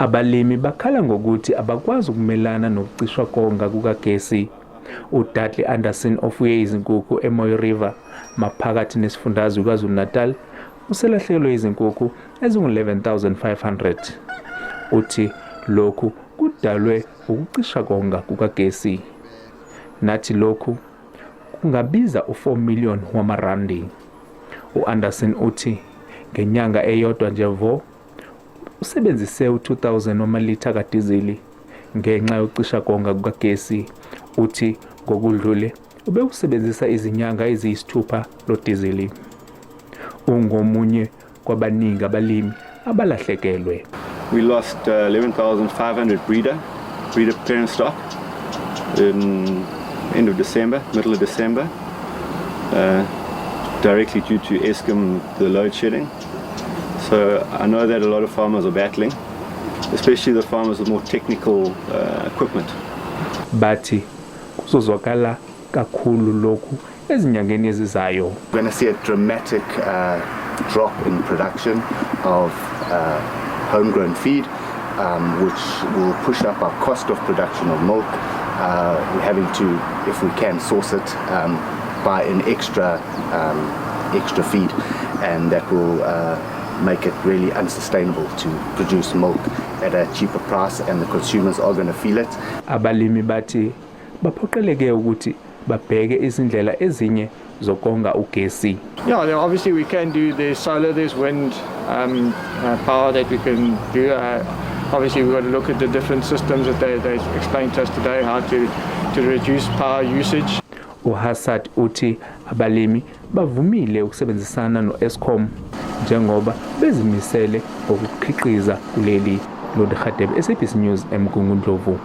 Abalimi bakhala ngokuthi abakwazi ukumelana nokucishwa konga kukagesi. UDudley Anderson ofuye izinkukhu eMooi River maphakathi nesifundazwe KwaZulu-Natal uselahlekelwe izinkukhu ezingu-11,500. Uthi lokhu kudalwe ukucisha konga kukagesi. Nathi lokhu kungabiza u-4 million wamarandi. U-Anderson uthi ngenyanga eyodwa nje vo usebenzise u-2000 wamalitha kadizili ngenxa yokucisha konga kukagesi. Uthi ngokudlule ubewusebenzisa izinyanga eziyisithupha lo dizili. Ungomunye kwabaningi abalimi abalahlekelwe. We lost 11,500 breeder parent stock in end of December, middle of December, directly due to Eskom, the load shedding. So I know that a lot of farmers are battling, especially the farmers with more technical equipment. Bathi kuzozwakala kakhulu lokhu ezinyangeni ezizayo. We're going to see a dramatic drop in production of homegrown feed, which will push up our cost of production of milk. We're having to, if we can source it, buy an extra feed, and that will make it really unsustainable to produce milk at a cheaper price, and the consumers are going to feel it. Abalimi bathi baphoqeleke ukuthi babheke izindlela ezinye zokonga ugesi. Yeah, obviously we can do, there's solar, there's wind power that we can do. Obviously we've got to look at the different systems that they explained to us today, how to reduce power usage. UHassad uthi abalimi bavumile ukusebenzisana no-Eskom njengoba bezimisele ngokukhiqiza kuleli. Lodi Hadebe, SABC News, eMgungundlovu.